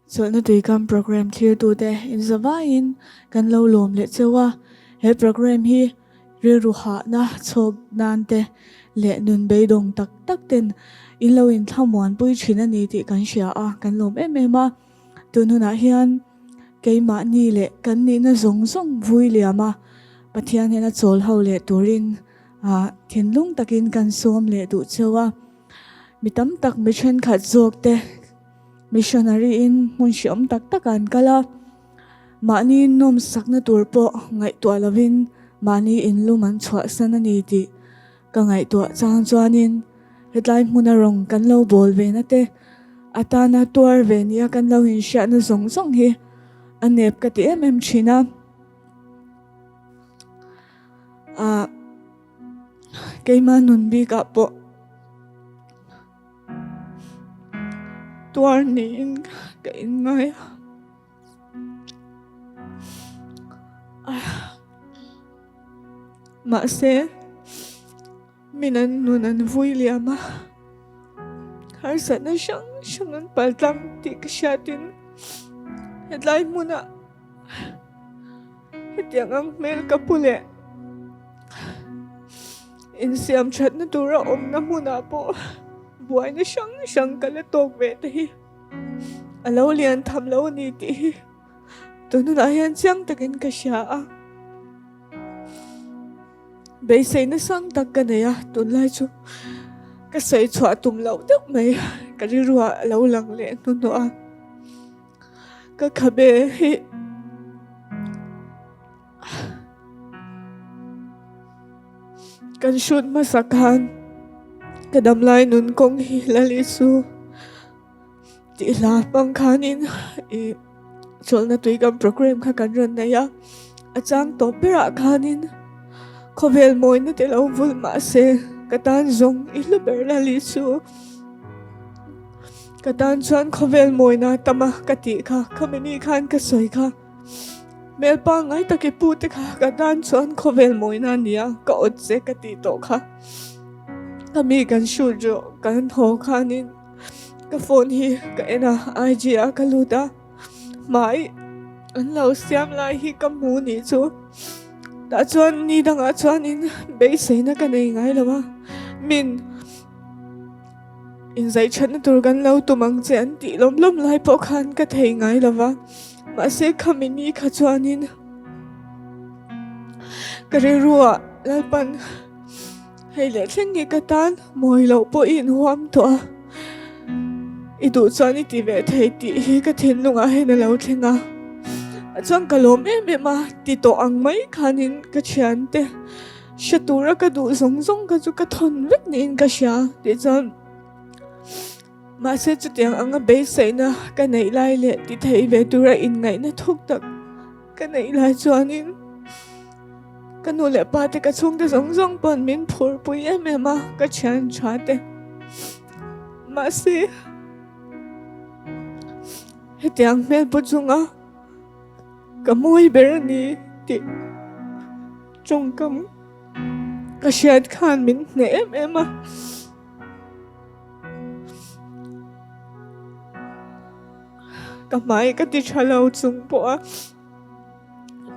Chawlhna Tuikam Programme thlirtute inzavaiin kan lo lawm leh cheu a, he programme hi rilru hahna chhawk nan te leh nun beidawng tak tak ten in lo inthlamuanpui thin a ni tih kan hria a, kan lawm em em a. Tun hunah hian keimahni leh kan nihna zawng zawng vui liam a, Pathian hian a chawl ho leh turin thinlung takin kan sawm leh duh cheu a. Mi tam tak mi thenkhat zawk te missionary in hmun hreawm tak tak ah an kal a, mahni nawmsakna tur pawh ngaihtuah lovin mahni inlum an chhuahsan a ni tih Ka ngaihtuah chang chuanin hetlai hmuna rawng kan lo bawl ve na te, a tana tuar ve nia kan lo inhriatna zawng zawng hi a nep ka ti em em thin a. Ah, keima nun bikah pawh tuar niin ka inngai a. Mahse, min an nun an vui liam a, harsatna hrang hrang an pal tlang tih ka hriatin hetlai hmunah hetiang ang hmel ka pu leh insiam thatna tura awmna hmunah pawh buaina hrang hrang ka la tawk ve te hi a lo lian tham lo a ni tih hi tun hunah hian chiang takin ka hria a. Beiseina sang tak ka nei a, tunlai chu ka sawi chhuah tum loh deuh mai ka rilruah a lo lang leh hnuhnawh a, ka khabe hi kan hrut hmasa khan ka damlai nun kawng hi Lalisu. Tih hla hmang khanin ih chawlhna tui kan programme kha kan rawn nei a, a chang tawp berah khanin khawvel mawina te lo vul mahse ka tan zawng i hlu ber la li chu ka tan chuan khawvel mawina tam a ka tih kha khami ni khan ka sawi kha hmel pangngai tak i pu te kha ka tan chuan khawvel mawina a ni a ka awt che ka tih tawh kha ka mi kan shoot rawh kan haw khanin. Ka phone hi ka en a, IG ah ka lut a, hmai an lo siam lai hi ka hmu nih chu. Tah chuan ni dangah chuanin beiseina ka nei ngai lo a, min inzaih thatna tur kan lo tum ang che an tih lawm lawm lai pawh khan ka thei ngai lo va, mahse khami ni kha chuanin ka rilruah Lalpan Hei leh thleng hi ka tan mawi loh pawh i inhuam tawh a, i duh chuan i ti ve thei tih hi ka thinlungah hian a lo thleng a, chuan ka lawm em em a, ti tawh ang mai khanin ka thiante hre tura ka duh zawng zawng kha chu ka thawn vek niin ka hria tih chuan mahse chutiang anga beiseina ka neih lai leh ti thei ve tura inngaihna thuk tak Ka neih lai chuanin ka nu leh pa te ka chhungte zawng zawng pawn min phur pui em em a, ka thian tha te. Mahse hetiang hmel pu chunga ka mawi ber a ni tih tawngkam ka hriat khan min hneh em em a. Ka hmai ka ti tha lo chung pawh a,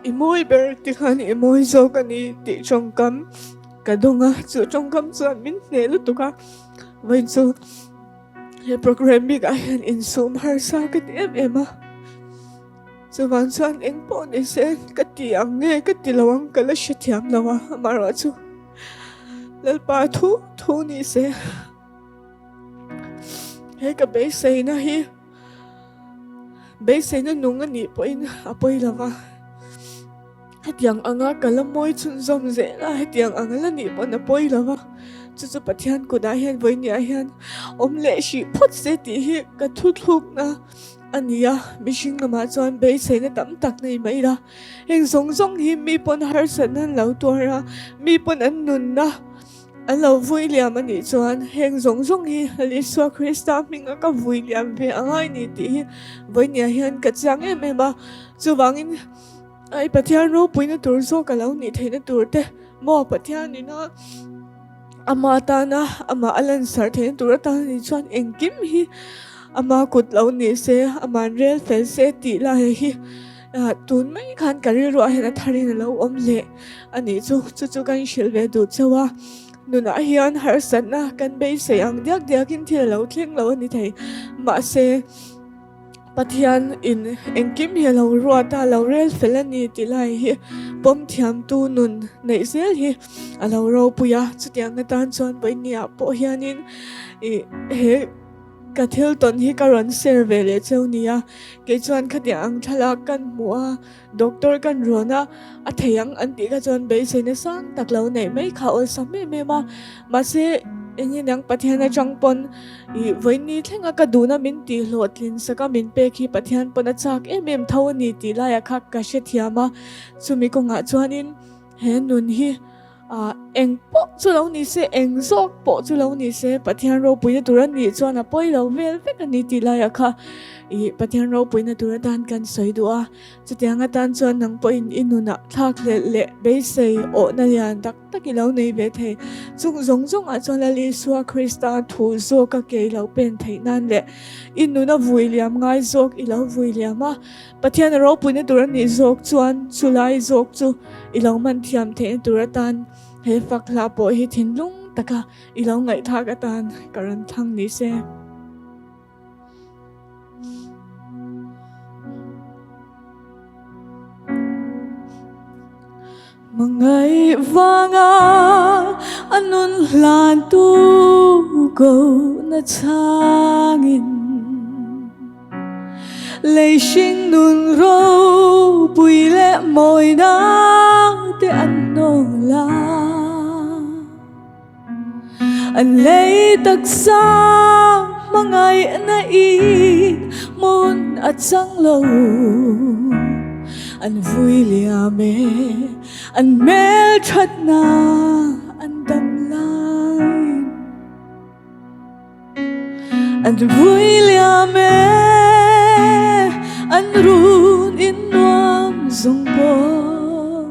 i mawi ber ti khan i mawi zawk a ni tih tawngkam ka dawng a, chu tawngkam chuan min hneh lutuk a, vawiin chu he programme bik ah hian insum harsa ka ti em em a, chuvang chuan eng pawh ni se ka ti ang nge ka ti lo ang ka la hrethiam lo a, amaherawhchu Lalpa thu thu ni se. He ka beiseina hi beiseina nung a nih pawhin a pawi lo va, hetiang anga ka la mawi chhunzawm zel a, hetiang ang la nih pawn a pawi lo va, chu chu Pathian kutah hian vawinia hian awm leh hrih phawt se tih hi ka thuthlukna a ni a, mihring lamah chuan beiseina tam tak nei mai ila, heng zawng zawng hi mi pawn harsatna an lo tuar a, mi pawn an nunna. An lo vui liam a nih chuan heng zawng zawng hi Isua Krista hminga ka vui liam ve a ngai ni tih hi vawinia hian ka chiang em em a. Chuvangin ai Pathian ropuina tur zawk a lo nih theihna tur te maw Pathian ina ama tana amah a lansar theihna tur atan a nih chuan engkim hi. Ama kut lo ni se, aman rel fel se tih lai hi tun mai khan ka rilruah hian a tharin a lo awm leh a nih chu. Chu chu kan hrilh ve duh chauh a, nunah hian harsatna kan beisei ang diak diakin thil a lo thleng lo a ni thei. Mahse, Pathian in engkim hi a lo ruat a, a lo rel fel a ni tih lai hi pawm thiamtu nun neih zel hi a lo ropui a. Chutiang atan chuan vawinia pawh hianin ih he ka thil tawn hi ka rawn share ve leh cheu nia. Kei chuan khatiang ang thlalak kan hmu a. Doctor kan rawn a, a thei ang an tih kha chuan beiseina sang tak lo neih mai kha awlsam em em a. Mahse, eng in ang Pathian atang pawn ih vawiin thlenga ka duhna min tih hlawhtlin saka min pek hi Pathian pawn a chak em em tho a ni tih laiah kha ka hrethiam a. Chumi kawngah chuanin he nun hi Ah, eng pawh chu lo ni se, eng zawk pawh chu lo ni se, Pathian ropuina tur a nih chuan a pawi lo vel vek a ni tih laiah kha ih Pathian ropuina tur atan kan sawi duh a. Chutiang atan chuan nang pawhin i nunah thlakhlelh leh beisei awhna lian tak tak i lo nei ve thei. Chung zawng zawngah chuan Lal Isua Krista thu zawka ke i lo pen theih nan leh i nuna vui liam ngai zawk i lo vui liam a. Pathian a ropuina tur a nih zawk chuan chulai zawk chu i lo man thiam theihna tur atan he fak hla pawh hi thinlung taka i lo ngaihthlak atan ka rawn thlang ni se. Hmangaih vanga a nun hlantu kohna chhangin Lei hring nun ropui leh mawina te an hnawl a, an lei taksa hmangaihna in hmun a chang lo. An vui liam e, an hmelthatna an dam lai. An vui liam e, an run in nuam zawng pawh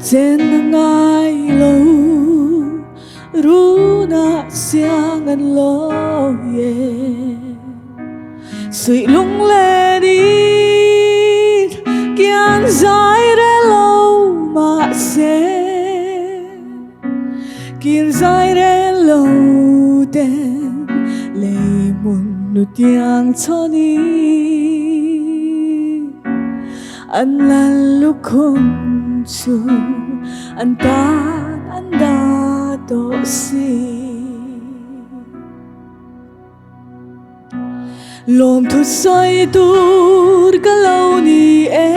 chen a ngai lo, runah siang an lawi e. Suih lunglen in kian zai re lo mahse, Kir zai rel lo ten lei hmun nu tiang chhawn i an lal lukhum chu an tan an dah tawh si. Lawmthu sawi tur ka lo ni e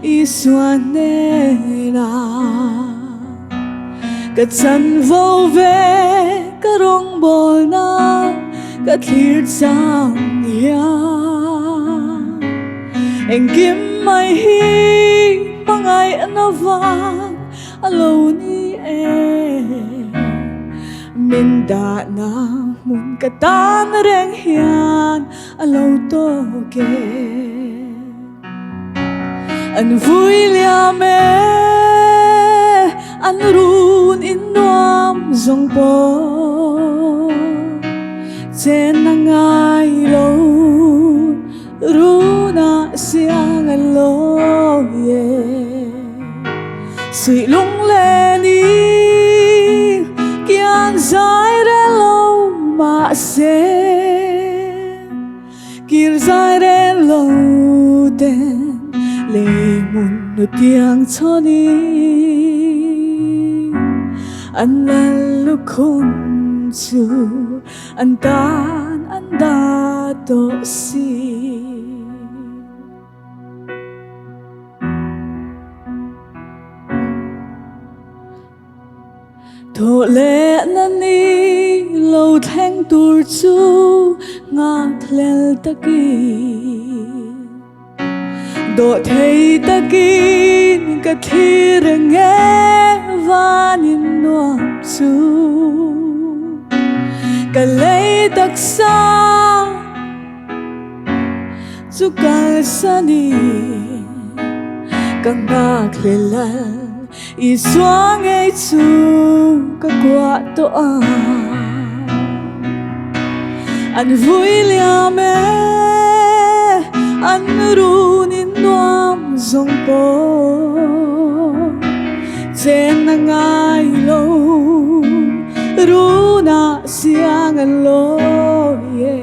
Isua hnenah Ka chanvo ve ka rawngbawlna ka thlir chang hian Engkim mai hi hmangaihna vang a lo ni e. Min dahna hmun ka tan reng hian a lo tawk e. An vui liam e, an run in nuam zawng pawh chen a ngai lo, runah siang an lawi e. Suih lunglen i kian zai re lo mahse kir zai re lo ten lei hmun nu tiang chhawn i an lal lukhum chu an tan an dah tawh si. Thawh leh na ni lo thleng tur chu nghakhlel takin, dawhthei takin ka thlir reng e vanin nuam chu ka lei taksa. Chu kalsani ka nghakhlel a, Isua ngei chu ka kuah tawh a. An vui liam e, an runin nuam zawng pawh chen a ngai lo, runah siang an lawi e.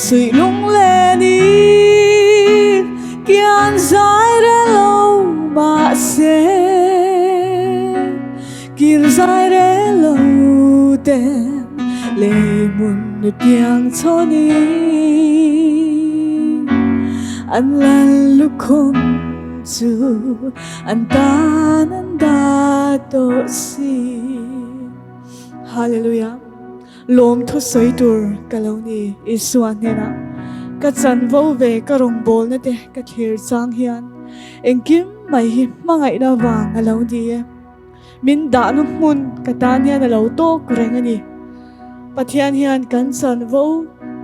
Suih lunglen in kian zai re lo mahse Kir zai re lo ten lei hmun nu piang chhawn in an lal lukhum chu an tan an dah tawh si. Hallelujah. Lawm thu sawi tur ka lo ni Isua hnenah ka chanvo ve ka rawngbawlna te ka thlir chang hian engkim mai hi hmangaihna vang a lo ni e. Min dahna hmun ka tan hian a lo tawk reng a ni. Pathian hian kan chanvo,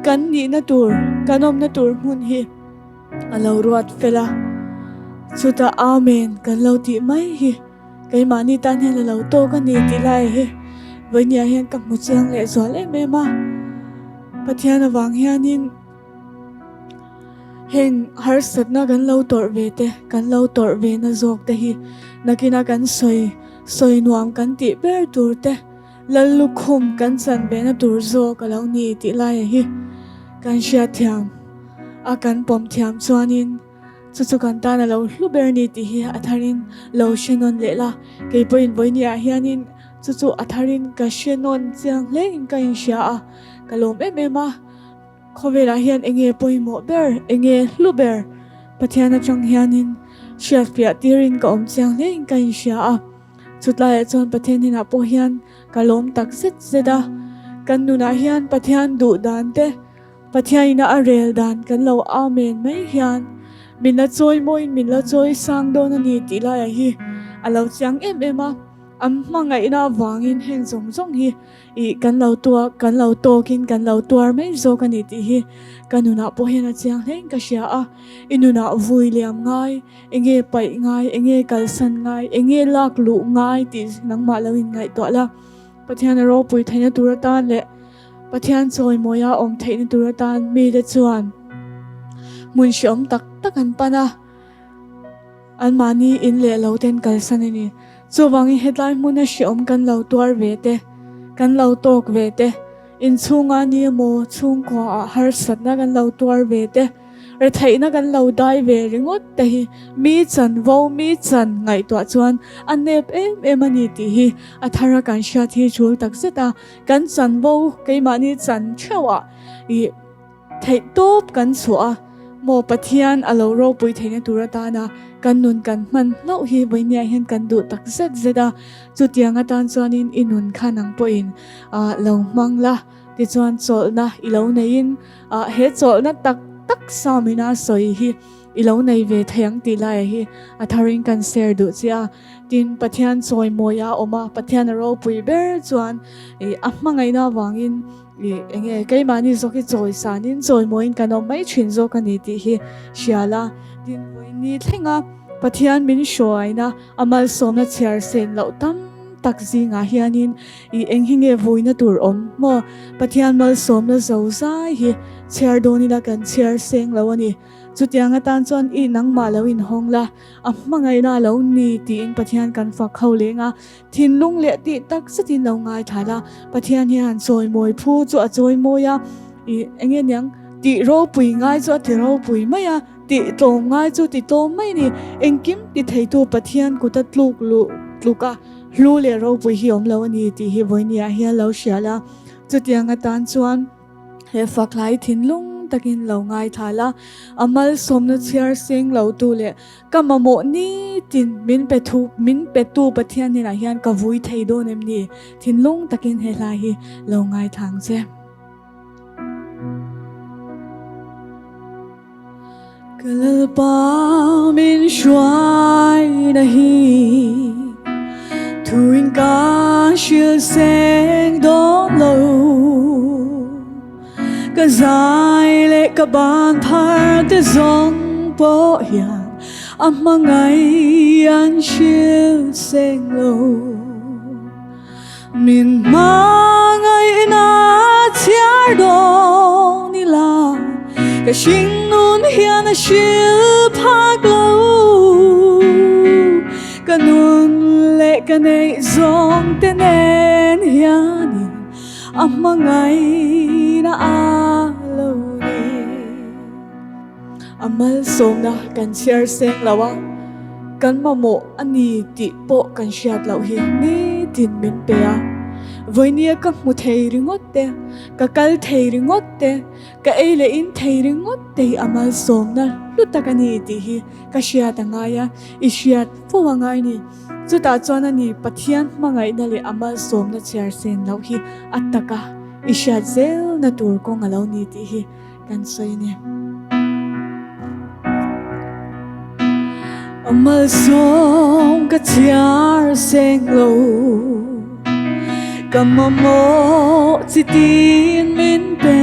kan nihna tur, kan awmna tur hmun hi a lo ruat fel a. Chutah Amen kan lo tih mai hi keimahni tan hian a lo tawk a ni tih lai hi vawinia hian ka hmu chiang leh zual em em a. Pathian avang hianin. Heng harsatna kan lo tawrh ve te, kan lo tawrh ve na zawk te hi nakina kan sawi sawi nuam kan tih ber tur te, lal lukhum kan chan ve na tur zawk a lo ni tih laia hi kan hriatthiam a kan pawm thiam chuanin chu chu kan tan a lo hlu ber ni tih hi a tharin lo hre nawn leh la. Kei pawhin vawinia hianin chu chu a tharin ka hre nawn chiang hlein ka inhria a, ka lawm em em a. Khawvelah hian enge pawimawh ber, enge hlu ber Pathian atang hianin hriatfiah tirin ka awm chiang hlein ka inhria a. Chutlaiah chuan Pathian hnenah pawh hian ka lawm tak zet zet a. Kan nunah hian Pathian duh dan te, Pathianina a rel dan kan lo amen mai hian min la chawi mawiin min la chawi sang dawn a ni tih laiah hi a lo chiang em em a. An hmangaihna avangin heng zawng zawng hi Ih, kan lo tuar, kan lo tawkin kan lo tuar mai zawk a ni tih hi ka nunah pawh hian a chiang hlein ka hria a. I nunah vui liam ngai, enge paih ngai, enge kalsan ngai, enge lak luh ngai tih nangmah lo inngaihtuah la. Pathian a ropui theihna tur atan leh Pathian chawimawia awm theihna tur atan mite chuan hmun hreawm tak tak an pan a. Anmahni in leh lo ten kalsan a ni. Chuvangin hetlai hmuna hreawm kan lo tuar ve te, kan lo tawk ve te, inchhunga ni emaw chhungkuaah harsatna kan lo tuar ve te, retheihna kan lo dai ve ringawt te hi mi chanvo, mi chan ngaihtuah chuan a nep em em a ni tih hi a thara kan hriat hi tul takzet a. Kan chanvo keimahni chan theuhah ih. Theihtawp kan chhuah a, maw Pathian a lo ropui theihna tur atana kan nun kan hman hlauh hi vawinia hian kan duh tak zet zet a, chutiang atan chuanin i nun kha nang pawhin lo hmang la, tichuan chawlhna i lo neiin he chawlhna tak tak Samina sawi hi i lo nei ve thei ang tih laiah hi a tharin kan share duh che a, tin Pathian chawimawi a awm a, Pathian a ropui ber chuan a hmangaihna avangin Ih, enge keimahni zawk hi chawi sanin chawimawiin kan awm mai thin zawk a ni tih hi hria la. Tin, vawiin thlenga Pathian min hruaina a malsawmna chhiar sen loh tam tak zingah hianin ih, eng hi nge vuina tur awm maw? Pathian malsawmna zo zai hi chhiar dawn ila kan chhiar seng lo a ni. Chutiang atan chuan ih, nangmah lo inhawng la, a hmangaihna a lo ni tiin Pathian kan fak ho leng a. Thinlung leh tih tak zetin lo ngaithla la, Pathian hian chawimawi phu chu a chawimawi a, ih enge niang tih ropui ngai chu a ti ropui mai a, tih tlawm ngai chu ti tlawm mai a ni. Engkim ti theitu Pathian kuta tluk luh tluk a hlu leh ropui hi awm lo a ni tih hi vawinia hian lo hria la, chutiang atan chuan. He fakhlai thinlung takin lo ngaithla la, a malsawmna chhiar seng lo tu leh ka mamawh nitin min pe thu min pe tu Pathian hnenah hian ka vui thei dawn em ni? Thinlung takin he hla hi lo ngaithla ang che. Ka Lalpa min hruaina hi thuin ka hrilh seng dawn lo. Ka zai leh ka ban phar te zawng pawh hian a hmangaih an hrilh seng lo. Min hmangaihna chhiar dawn ila ka hringnun hian a hril phak lo. Ka nun leh ka neih zawng te nen hianin a hmangaihna a lo ni. A malsawmna kan chhiar seng lo a, kan mamawh a ni tih pawh kan hriat loh hi nitin min pe a. Vawinia ka hmu thei ringawt te, ka kal thei ringawt te, ka ei leh in thei ringawt te hi a malsawmna hlu tak a ni tih hi ka hriat a ngai a, i hriat fo a ngai ni. Chutah chuan a ni Pathian hmangaihna leh a malsawmna chhiar sen loh hi a taka i hriat zelna tur kawng a lo ni tih hi kan sawi a ni. A malsawm ka chhiar seng lo, ka mamawh chi tin min pe.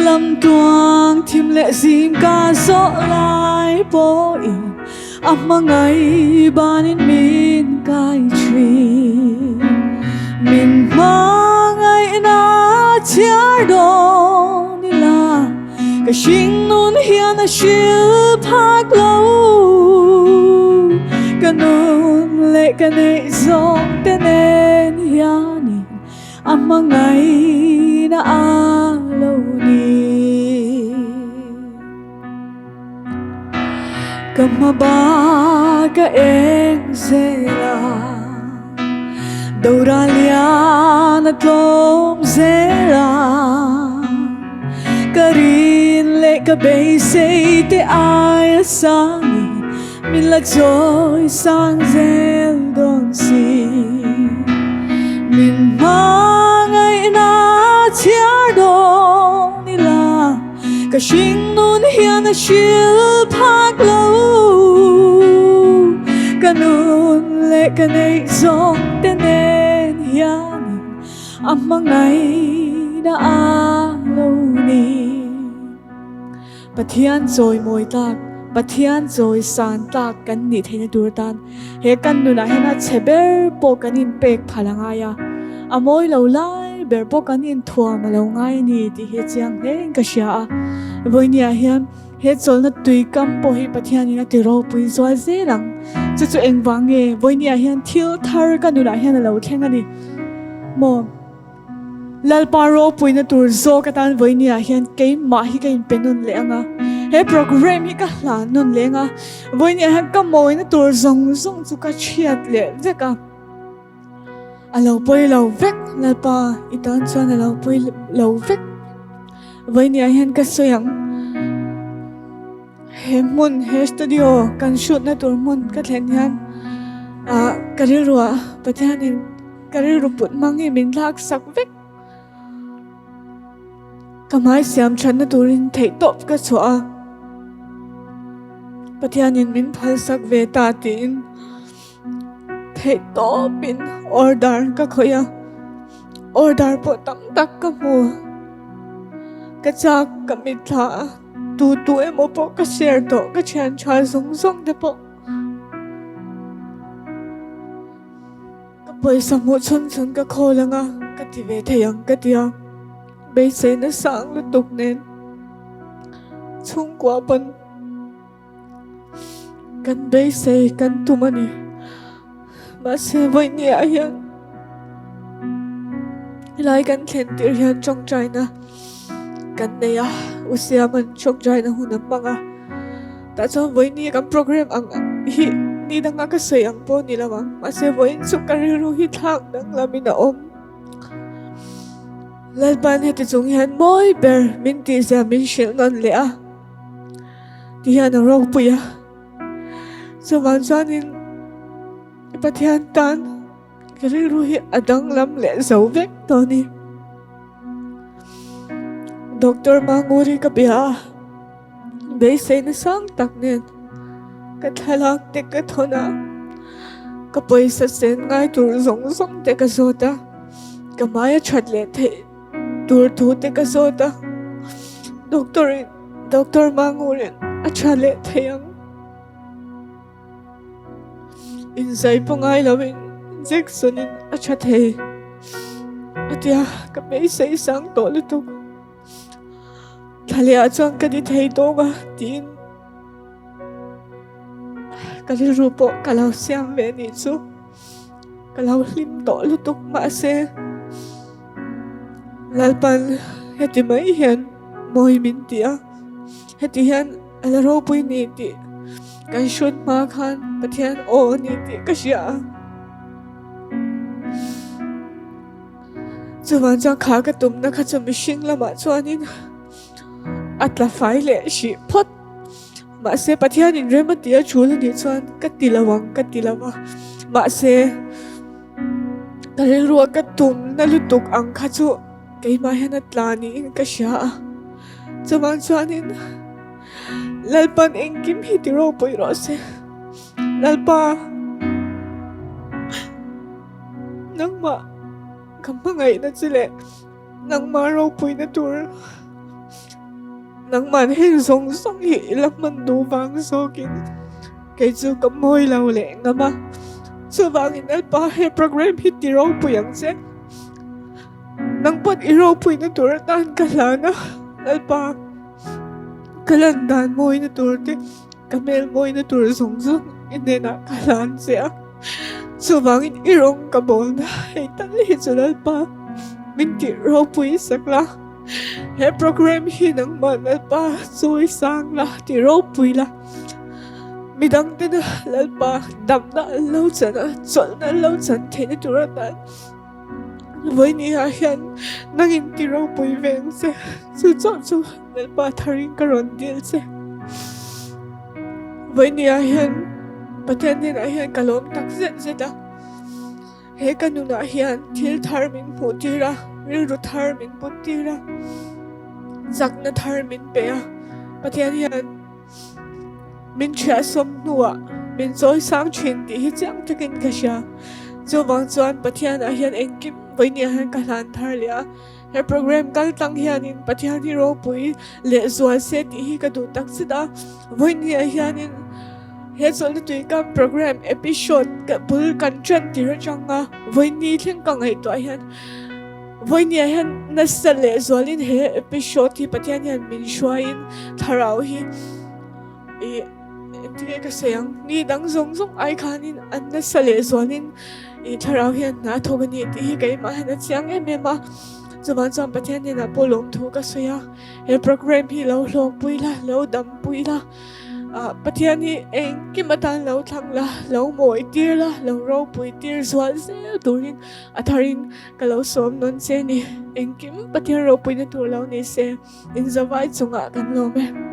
Lam tuang thim leh zim ka zawh lai pawhin a hmangaih banin min kai thin. Min hmangaihna chhiar dawn ila ka hringnun hian a hril phak lo. Ka nun leh ka neih zawng te nen hianin a hmangaihna a lo ni. Ka hma bak a eng zel a, Dora lian a tlawm zel a, Ka rin leh ka beisei te aia sangin min la chawi sang zel dawn si. Min hmangaihna chhiar dawn ila. Ka hringnun hian a hril phak lo. Ka nun leh ka neih zawng te nen hianin a hmangaihna a lo ni. Pathian chawimawi tlak, Pathian chawi san tlak kan nih theihna tur atan he kan nunah hian a chhe ber pawh kan inpek phal a ngai a, a mawi lo lai ber pawh kan inthuam a lo ngai a ni tih hi a chiang hle in ka hria a. Vawinia hian he chawlhna tui kam pawh hi Pathianin a ti ropui zual zel ang. Chu chu engvang nge vawinia hian thil thar ka nunah hian a lo thleng a ni maw? Lalpa ropuina tur zawk atan vawinia hian keimah hi ka inpe nun leh ang a, he program hi ka hlan nun leh ang a, vawinia hian ka mawina tur zawng zawng chu ka chhiat leh vek a. A lo pawi lo vek Lalpa i tan chuan a lo pawi lo vek. Vawinia hian ka sawi ang. He hmun he studio kan shoot na tur hmun ka thlen hian ah ka rilruah Pathianin ka rilru put hmang hi min thlak sak vek. Ka hmai siam thatna turin theihtawp ka chhuah a, Pathianin min phalsak ve ta tiin. Theihtawpin order ka khawih a, order pawh tam tak ka hmu. Ka chak ka mitthla a, tu tu emaw pawh ka share tawh, ka thian tha zawng zawng te pawh. Ka pawisa hmuh chhun chhun ka khawl ang a, ka ti ve thei ang ka ti a, beiseina sang lutuk nen chhungkua pawn. Kan beisei kan tum a ni. Mahse vawinia hian helai kan thlen tir hian tawngtaina kan nei a, U Siama'n tawngtaina hun a hmang a. Tah chuan vawinia kan program ang hi ni danga ka sawi ang pawh ni lo ang. Mahse vawiin chu ka rilru hi thlak danglamin a awm. Lalpa'n heti chung hian mawi ber min tihzia min hrilh nawn leh a. Ti hian a ropui a, chuvang chuanin Pathian tan ka rilru hi a danglam leh zo vek tawh a ni. Doctor Manguri ka bia a, beiseina sang tak nen ka thlalak te ka thawn a, ka pawisa sen ngai tur zawng zawng te ka zawt a, ka hmai a that leh theih tur thu te ka zawt a, doctor in Doctor Mangurin a tha leh thei ang. Inzai pawh ngai lovin Injection in a tha thei a tia ka beisei sang tawh lutuk. Thla leh ah chuan ka ni thei dawn a tiin ka rilru pawh ka lo siam ve nih chu. Ka lo hlim tawh lutuk mahse Lalpan heti mai hian mawi min ti a, heti hian a la ropui ni tih kan hrut hma khan Pathian aw a ni tih ka hria a. Chuvang chuan kha ka tumna kha chu mihring lamah chuanin a tla fai leh hrih phawt. Mahse Pathianin rem a ti a tul a nih chuan ka ti lo ang ka ti lo a. Mahse ka rilrua ka tumna lutuk ang kha chu keimah hian a tla niin ka hria a. Chuvang chuanin Lalpan engkim hi ti ropui rawh se. Lalpa nangmah ka hmangaihna che leh nangmah ropuina tur Nangman heng zawng zawng hi i la hman duh vang zawkin kei chu ka mawi lo leh ngam a. Chuvangin Lalpa he program hi ti ropui ang che. Nang pawn i ropuina tur atan ka hlan a, Lalpa ka lan dan mawina tur te, ka hmel mawina tur zawng zawng i hnenah ka hlan che a. Chuvangin i rawng ka bawlna hei tal hi chu Lalpa min tih ropui sak la. He program hi nangmah Lalpa chawi sang la ti ropui la. Midang tena Lalpa damna an lo chan a, chawlhna an lo chan theihna tur atan vawiin ah hian nangin ti ropui ve ang che. Chu chauh chu Lalpa tharin ka rawn dil che. Vawiin ah hian Pathian hnenah hian ka lawm tak zet zet a. He ka nunah hian thil thar min hmuh tir a, rilru thar min put tir a, chakna thar min pe a. Pathian hian min thiahsawm hnuah min chawi sang thin tih hi chiang takin ka hria. Chuvang chuan Pathianah hian engkim vawinia hian ka hlan thar leh a. He program kal tlang hianin Pathian hi ropui leh zual se tih hi ka duh tak zet a. Vawinia hianin he chawlhna tuikam program episode ka bul kan ṭan tir aṭanga vawiini thleng ka ngaihtuah hian vawinia hian nasa leh zualin he episode hi Pathian hian min hruaiin thlarau hi ih Engtinge ka sawi ang? Ni dang zawng zawng ai khanin an nasa leh zualin i thlarau hian hna a thawk a ni tih hi keimah hian a chiang em em a. Chuvang chuan Pathian hnenah pawh lawmthu ka sawi a, he program hi lo hlawkpui la, lo dampui la, ah Pathian hi engkim atan lo thlang la, lo mawi tir la, lo ropui tir zual zel turin a tharin ka lo sawm nawn che a ni. Engkim Pathian ropuina tur lo ni se, inzavai chungah kan lawm e.